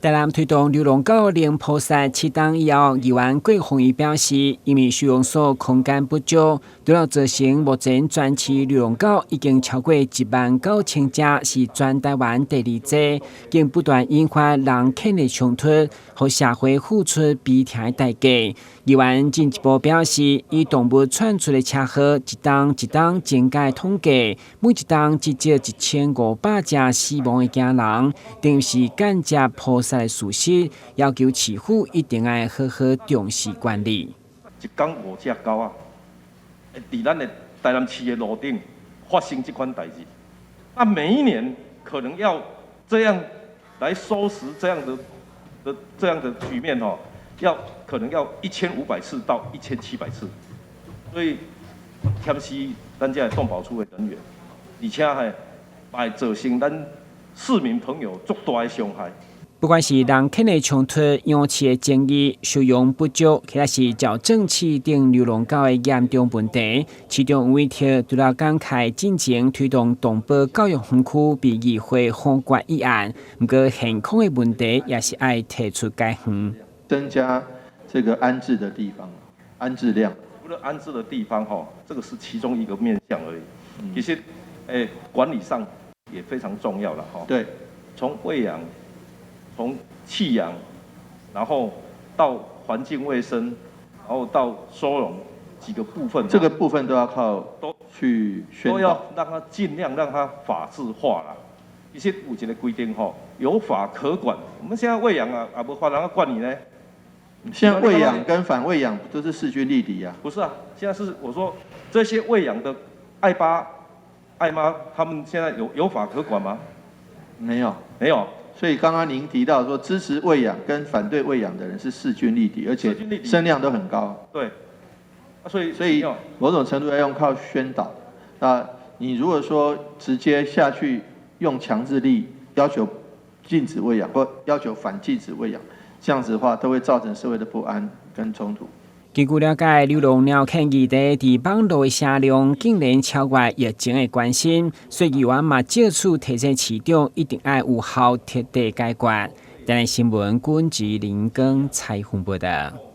台南推動流浪狗零撲殺啟動以後，議員郭宏儀表示，因為收容所空間不足，除了造成目前全市流浪狗已經超過19,000隻，是全台灣第二濟，更不斷引發人犬的衝突，予社會付出悲痛的代價。議員進一步表示，以動物竄出的車禍，一冬一冬增加統計，每一冬至少1500隻死亡的驚人，等於是間接撲殺的事實，要求市府一定愛好好重視管理。一工五隻狗仔，會佇咱的台南市的路頂發生這款代誌，那每一年可能要這樣來收拾這樣的局面吼，可能要1500次到1700次，所以添死咱這動保處的人員，而且還會造成咱市民朋友足大的傷害。不管是人犬的衝突、養飼的爭議、收容不足，或者是矯正市等流浪狗的嚴重問題，市長委託除了講開進前推動動保教育園區被議會否決議案，毋過現況的問題也是愛提出解方。增加這個安置的地方，安置量。除了安置的地方，吼，這個是其中一個面向而已。其實，管理上也非常重要了，吼。從餵養，從棄養，然後到環境衛生，然後到收容幾個部分，這個部分都要靠都去宣導，都要讓它盡量讓它法制化啦。其實有一個規定吼，有法可管。我們現在餵養啊，啊無法人管你呢。現在餵養跟反餵養都是勢均力敵啊。不是啊，現在是我說這些餵養的愛爸愛媽，他們現在有法可管嗎？沒有，沒有。所以剛剛您提到說支持餵養跟反對餵養的人是勢均力敵，而且聲量都很高。對，所以所以某種程度要用靠宣導。那你如果說直接下去用強制力要求禁止餵養或要求反禁止餵養，這樣子的話都會造成社會的不安跟衝突。根據了解，流浪貓犬議題佇網路的聲量竟然超越疫情的關心，所以議員嘛借此提醒市長一定愛有效徹底解決。台南新聞，郭志林跟采訪報道。